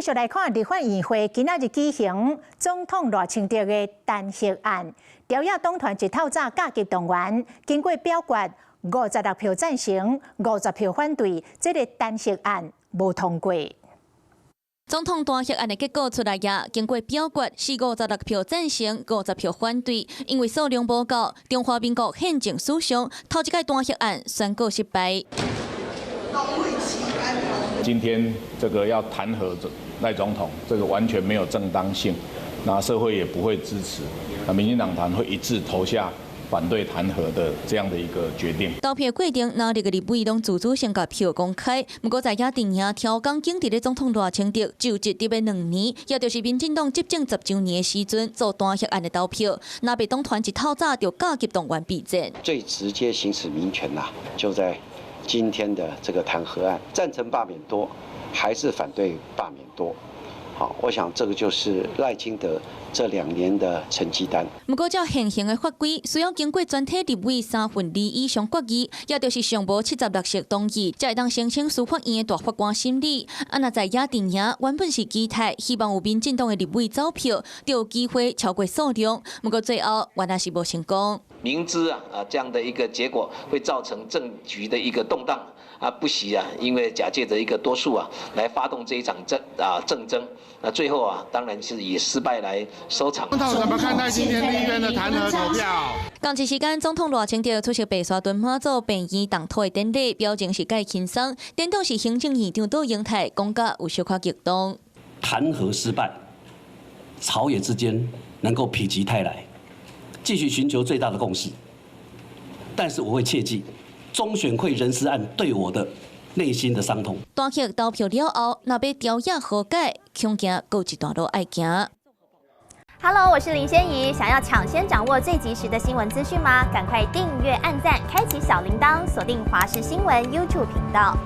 續來看立法院會今仔日舉行總統賴清德的彈劾案，朝野黨團一透早加急動員，經過表決，56票贊成，50票反對，這個彈劾案無通過。總統彈劾案的結果出來呀，經過表決是56票贊成，50票反對，因為數量無夠，中華民國憲政史上頭一擺彈劾案宣告失敗。今天這個要彈劾賴總統，這個完全沒有正當性，那社會也不會支持，那民進黨團會一致投下反對彈劾的這樣的一個決定。投票過程，藍綠的立委攏自主性共票公開。毋過在野陣營挑工堅持的總統賴清德就職得欲2年，也就是民進黨執政10週年的時陣做彈劾案的投票，藍白黨團一透早就加急動員備戰。最直接行使民權吶，就在今天的這個彈劾案，贊成罷免多，還是反對罷免多？好，我想這個就是賴清德這2年的成績單。毋過照現行的法規，需要經過全體立委三分二以上決議，也就是上無76席同意，才會當申請司法院的大法官審理。啊，若在野陣營原本是期待，希望有民進黨的立委走票，就有機會超過數量。毋過最後原來是無成功。明知啊這樣的一個結果會造成政局的一個動盪啊，不惜啊，因為假借着一個多數啊，來發動這一場政爭，那最後啊，當然是以失敗來收場。總統怎麼看待今天立院的彈劾投票？仝一時間，總統賴清德出席白沙屯媽祖病院動土的典禮，表情是蓋輕鬆。顛倒是行政院長杜英泰講甲有小可激動。彈劾失敗，朝野之間能夠否極泰來，繼續尋求最大的共識。但是我會切記，中選會人事案對我的內心的傷痛。彈劾投票了後，若欲朝野和解，恐驚閣有一段路愛行。 Hello，我是林仙怡。想要搶先掌握最及時的新聞資訊嗎？趕快訂閱、按讚、開啟小鈴鐺，鎖定華視新聞 YouTube 頻道。